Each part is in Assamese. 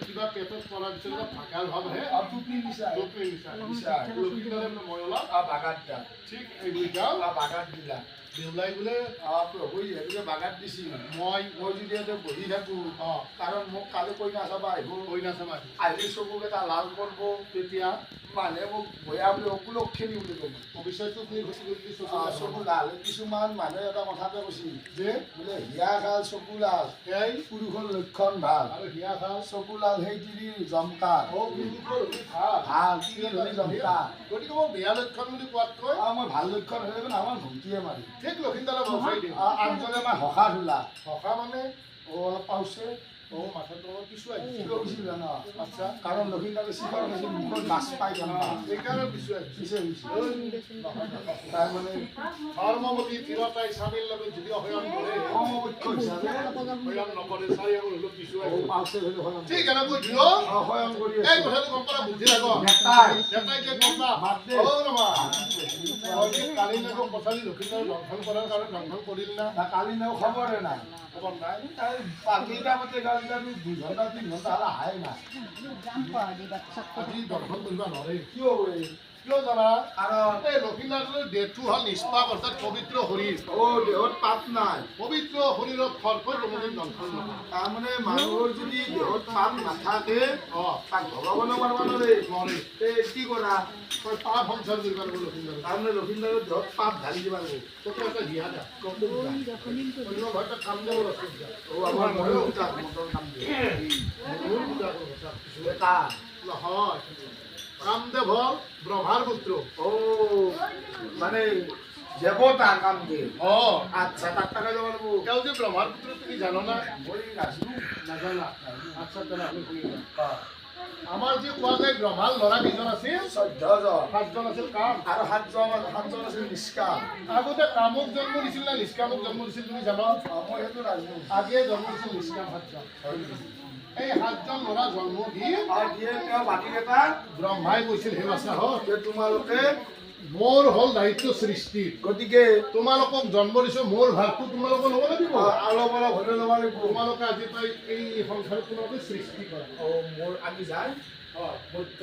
কিবা পেটত পৰাৰ পিছত এটা ভাগাৰ ভাৱ আহে। টোপনি নিচা। টোপনি নিচা। নিচা। লক্ষীন্দৰে বোলে মই অলপ বাগাত দা। ঠিক এই যাওঁ। বাগাত দিলা। দেউলাই বোলে প্ৰভু যিহেতুকে বাগাত দিছিল, মই মই যদি ইয়াতে বহি থাকোঁ, কাৰণ মোক কালি কইনা চাব আহিব। কইনা চাব আহিব। আহিলে চকুকেইটা লাল কৰিব। তেতিয়া মানুহে মোক বয়া বুলি কুলক্ষণী বুলি ক'ব। অৱশ্যে টোপনি খতি কৰি চকু চকু লাল। কিছুমান মানুহে এটা কথাকে কৈছিল যে বোলে হিয়া খাল চকু লাল সেই পুৰুষৰ লক্ষণ ভাল। আৰু হিয়া খাল চকু লাল সেই তিৰিৰ জমকা। পুৰুষৰ হ'লে ভাল। ভাল, তিৰিৰ হ'লে জমকা। গতিকে মই বেয়া লক্ষণ বুলি কোৱাতকৈ মই ভাল লক্ষণ হ'লে মানে আমাৰ ঘুমটিয়ে মাৰি ঠিক লক্ষীন্দৰে বচাই দিম। আনজনে আমাৰ হকা ধূলা। হকা মানে? অলপ পাউছে। মাথাটো অলপ পিছুৱাই কিয় হৈছিল জান? আচ্ছা। কাৰণ লক্ষীন্দৰে শিখৰ খাইছিল, মুখত মাছ পাই গ'ল। সেইকাৰণে পিছুৱাই। পিছে হৈছিল তাৰমানে ধৰ্মৱতী তিৰোতাই স্বামীৰ লগত যদি অসয়ন কৰে, সমপক্ষ হিচাপে শয়ন নকৰে, চাৰি আঙুল হ'লেও পিছুৱাই। পাউছে হ'লে শয়ন ঠিক এনেকৈ দিও। শয়ন কৰি এই কথাটো গম পালা, বুদ্ধি থাক। নেতাই নেতাই যে গম পা। মাত দে। ৰবা, কালি নাগক পথালি লক্ষীন্দৰ দংশন কৰাৰ কাৰণে দংশন কৰিল না? কালি নাও খবৰে নাই। খবৰ নাই। তাই কেইটা মতে গাল, 2 ঘণ্টা 3 ঘণ্টা হ'লে আহাই নাই। আজি দংশন কৰিব নোৱাৰে। কিয়? কিয় জানা? কাৰণ এই লক্ষীন্দৰৰ দেহটো হ'ল নিষ্পাপ, অৰ্থাৎ পবিত্ৰ শৰীৰ। দেহত পাপ নাই। পবিত্ৰ শৰীৰত সৰ্পই কোনোদিন দংশন নকৰে। তাৰমানে মানুহৰ যদি দেহত পাপ নাথাকে, তাক ভগৱানো মাৰব নোৱাৰে। নোৱাৰে। এই কি কৰা? তই পাপ সংসাৰ কৰিব লাগিব লক্ষীন্দৰে। তাৰমানে লক্ষীন্দৰৰ দেহত পাপ ঢালি দিব লাগিব। তোক এটা হিয়া দা অন্য ঘৰটা কামদেৱৰ আছে। আমাৰ ময়ো মটৰ কাম দিয়ে। ময়ো পূজা কৰোঁ। এটা নহয়, কামদেৱ হ'ল ব্ৰহ্মাৰ পুত্ৰ। মানে দেৱতা কামদেৱ। আচ্ছা, তাক তাকে যাব লাগিব। তেওঁ যে ব্ৰহ্মাৰ পুত্ৰ তুমি জানো না? মই নাজানো। নাজানা? আচ্ছা, তেনেহ'লে শুনিবা, আমাৰ যে কোৱা যায় ব্ৰহ্মাৰ ল'ৰা কেইজন আছিল? 14জন। সাতজন আছিল কাম। আৰু সাতজন আছিল নিষ্কাম। আগতে কামক জন্ম দিছিল না নিষ্কামক জন্ম দিছিল, তুমি জানো? মই সেইটো নাজানো। আগে জন্ম দিছিল নিষ্কাম সাতজন। এই সাতজন ল'ৰা জন্ম দি দিয়ে তেওঁ বাকীকেইটা ব্ৰহ্মাই কৈছিল, হে বাচ্চাহঁত, যে তোমালোকে মোৰ হ'ল দায়িত্ব সৃষ্টিৰ, গতিকে তোমালোকক জন্ম দিছো, মোৰ ভাগটো তোমালোকে ল'ব লাগিব। অলপ অলপ হ'লেও ল'ব লাগিব। তোমালোকে আজি পাই এই সংসাৰত তোমালোকে সৃষ্টি কৰা। মোৰ আমি যাই মধ্য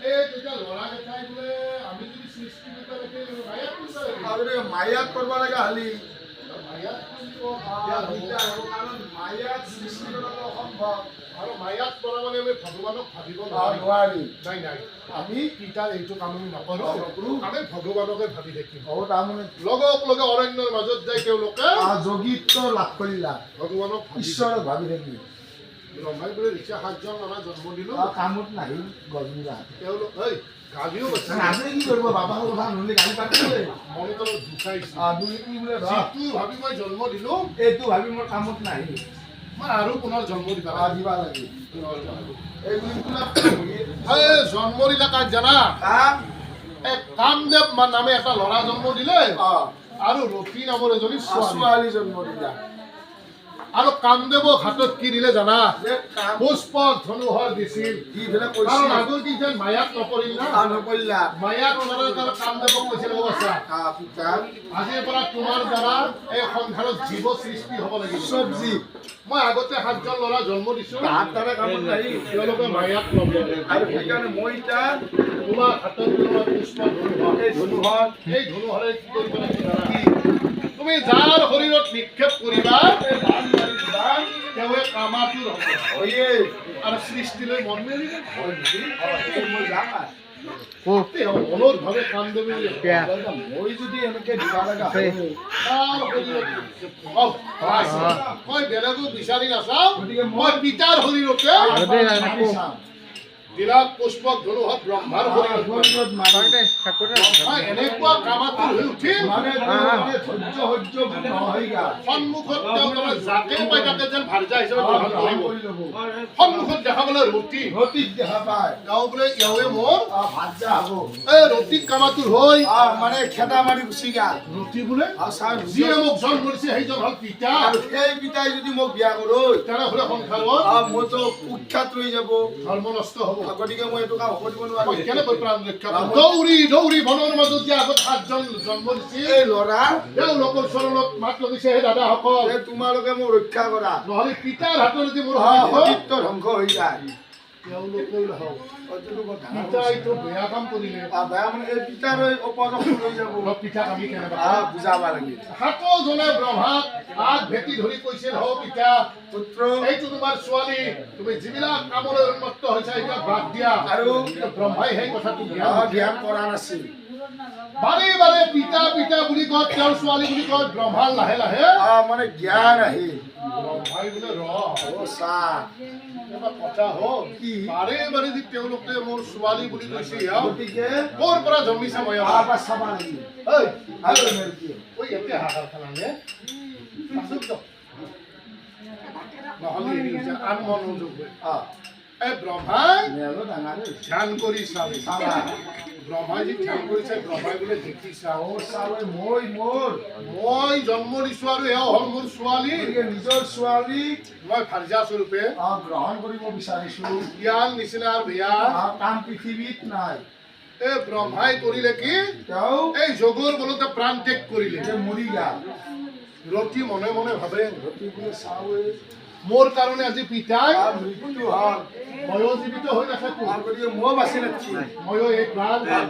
এই তেতিয়া ল'ৰাকেইটাই বোলে আমি যদি সৃষ্টি কৰিব লাগে, মায়াত কৰিব লাগিব। আৰু মায়াত কৰিব লগা হ'লি মায়াত কৰিব দিগদাৰ হ'ব। দিগদাৰ হ'ব, কাৰণ মায়াত সৃষ্টি কৰাটো অসম্ভৱ। আৰু মায়াত কৰা মানে আমি ভগৱানক ভাবিব নোৱাৰি। নোৱাৰি। নাই নাই, আমি পিতাৰ এইটো কাম আমি নকৰোঁ। নকৰোঁ। আমি ভগৱানকে ভাবি থাকিম। তাৰমানে লগে লগে অৰণ্যৰ মাজত যাই তেওঁলোকে যোগিত্ব লাভ কৰিলা। ভগৱানক ভাবি ঈশ্বৰক ভাবি থাকি। ব্ৰহ্মাই বোলে ঋষা সাতজন ল'ৰা জন্ম দিলো। কামত নাহিল গছমূৰা। তেওঁলোক ঐ গালিও আছে। নাজনে কি কৰিব, বাবাৰ কথা নুশুনি গালি পাতিলে। মনত অলপ দুখাইছে। দুই কি বোলে ৰ, যিটো ভাবি মই জন্ম দিলো, এইটো ভাবি মোৰ কামত নাহিল। মই আৰু পুনৰ জন্ম দিবা দিবা লাগে এই বুলি কোলা। এই জন্ম দিলে কাক জানা? কাম। এই কামদেৱ নামে এটা ল'ৰা জন্ম দিলে আৰু ৰতি নামৰ এজনী ছোৱালী। ছোৱালী জন্ম দিলা। আৰু কামদেৱক হাতত কি দিলে জানা? যে কাম পুষ্প ধনুহৰ দিছিল। দি পেলাই কাৰণ কৈছিল। আগৰ কি যেন মায়াক নকৰিল না? নকৰিলা। মায়াক নকৰাৰ কাৰণে কামদেৱক কৈছিল, অ বাচ্চা, পিতা, আজিৰ পৰা তোমাৰ দ্বাৰা এই সংসাৰত জীৱ সৃষ্টি হ'ব লাগিব। চব্জি। মই আগতে সাতজন ল'ৰা জন্ম দিছো। হাত তাৰে কামত নাহিল। তেওঁলোকে মায়াক নকৰে। আৰু সেইকাৰণে মই এতিয়া তোমাৰ হাতত তোমাৰ পুষ্প ধনুহৰ, এই ধনুখন, এই ধনুহৰে কি কৰিব লাগে জানা? তুমি যাৰ শৰীৰত নিক্ষেপ কৰিবা, এই বাণ মাৰি দিবা, তেওঁৱে কামাতুৰ হ'ব হয়ে আৰু সৃষ্টিলৈ মন মেলিব। হয় নেকি? এই মই যাম আৰু। মনত ভাৱে কামদেৱে মই যদি এনেকে দিব লগা হয়, তাৰ শৰীৰত নিক্ষেপ কৰিবা। মই বেলেগো বিচাৰি নাচাওঁ। গতিকে মই পিতাৰ শৰীৰতে মাৰি চাম। দিলাক পুষ্পক ধনুহত ব্ৰহ্মাৰ শৰীৰত। শৰীৰত মাৰি মই এনেকুৱা কামাতুৰ হৈ উঠিম। মানে মানে ধৈৰ্য সহ্য নহয় গা। সন্মুখত তেওঁ তাৰমানে যাকে পায় তাকে যেন ভাৰ্যা হিচাপে গ্ৰহণ কৰিব। কৰি ল'ব। সন্মুখত দেখাবলৈ ৰতি। ৰতিক দেখা পায়। তেওঁ বোলে এওঁৱে মোৰ ভাৰ্যা হ'ব। এই ৰতিক কামাতুৰ হৈ মানে খেদা মাৰি গুচি গ'ল। ৰতি বোলে আৰু ছাৰ যিয়ে মোক জন্ম দিছে সেইজন হ'ল পিতা। আৰু সেই পিতাই যদি মোক বিয়া কৰোঁ, তেনেহ'লে সংসাৰত মোৰতো কুখ্যাত ৰৈ যাব। ধৰ্ম নষ্ট হ'ব। গতিকে মই এইটো কাম হ'ব দিব নোৱাৰো। মই কেনেকৈ প্ৰাণ ৰক্ষা কৰিম? দৌৰি দৌৰি বনৰ মাজত যে আগত সাতজন জন্ম দিছিল এই ল'ৰা তেওঁলোকৰ চৰণত মাত লগাইছে, হে দাদাসকল, যে তোমালোকে মোক ৰক্ষা কৰা, নহ'লে পিতাৰ হাতত যদি মোৰ সতীত্ব ধ্বংস হৈ যায়। তেওঁলোকেও নহওক। এইটোতো বৰ ডাঙৰ পিতাইতো বেয়া কাম কৰিলে। বেয়া মানে এই পিতাৰ এই উপযুক্ত লৈ যাব। অলপ পিতাক আমি কেনেবা বুজাব লাগিল। সাতোজনে ব্ৰহ্মাক আগ ভেটি ধৰি কৈছিল, হ পিতা, পুত্ৰ, এইটো তোমাৰ ছোৱালী, তুমি যিবিলাক কামলৈ উন্মত্ত হৈছা এইবিলাক বাদ দিয়া। আৰু কিন্তু ব্ৰহ্মাই সেই কথাটো ধ্যান কৰা নাছিল। বাৰে বাৰে পিতা পিতা বুলি কয়, তেওঁৰ ছোৱালী বুলি কয়, ব্ৰহ্মাৰ লাহে লাহে মানে জ্ঞান আহিল। ব্ৰহ্মাই বোলে, ৰ, অ চা, এটা কথা হ'ল। কি? বাৰে বাৰে যে তেওঁলোকে মোৰ ছোৱালী বুলি কৈছে, গতিকে ক'ৰ পৰা জন্মিছে মই আবাৰ চাব লাগিল। ঐ, আৰু কি? ঐ, ইয়াতে হাহাকাৰ খালানে? আচৰিত নহ'লে হেৰি হৈছে, আন মনোযোগ হয়। এই ব্ৰহ্মাই মেলো ডাঙৰে ধ্যান কৰি চালে। চাবা। ব্ৰহ্মাই যি ধ্যান কৰিছে, ব্ৰহ্মাই বোলে, দেখিছা, অ চালে, মই মোৰ মই জন্ম দিছো আৰু এওঁ হ'ল মোৰ ছোৱালী। গতিকে নিজৰ ছোৱালীক মই ভাৰ্যা স্বৰূপে গ্ৰহণ কৰিব বিচাৰিছো। ইয়াৰ নিচিনা আৰু বেয়া কাম পৃথিৱীত নাই। এই ব্ৰহ্মাই কৰিলে কি? তেওঁ এই যোগৰ বলতে প্ৰাণ ত্যাগ কৰিলে। যে মৰি গ'ল। ৰতি মনে মনে ভাবে, ৰতি বোলে, চাওঁ, মোৰ কাৰণে আজি পিতাই মৃত্যু হ'ল, ময়ো জীৱিত হৈ নাথাকো। গতিকে ময়ো বাচি নাথাকিম। ময়ো এই প্ৰাণ ত্যাগ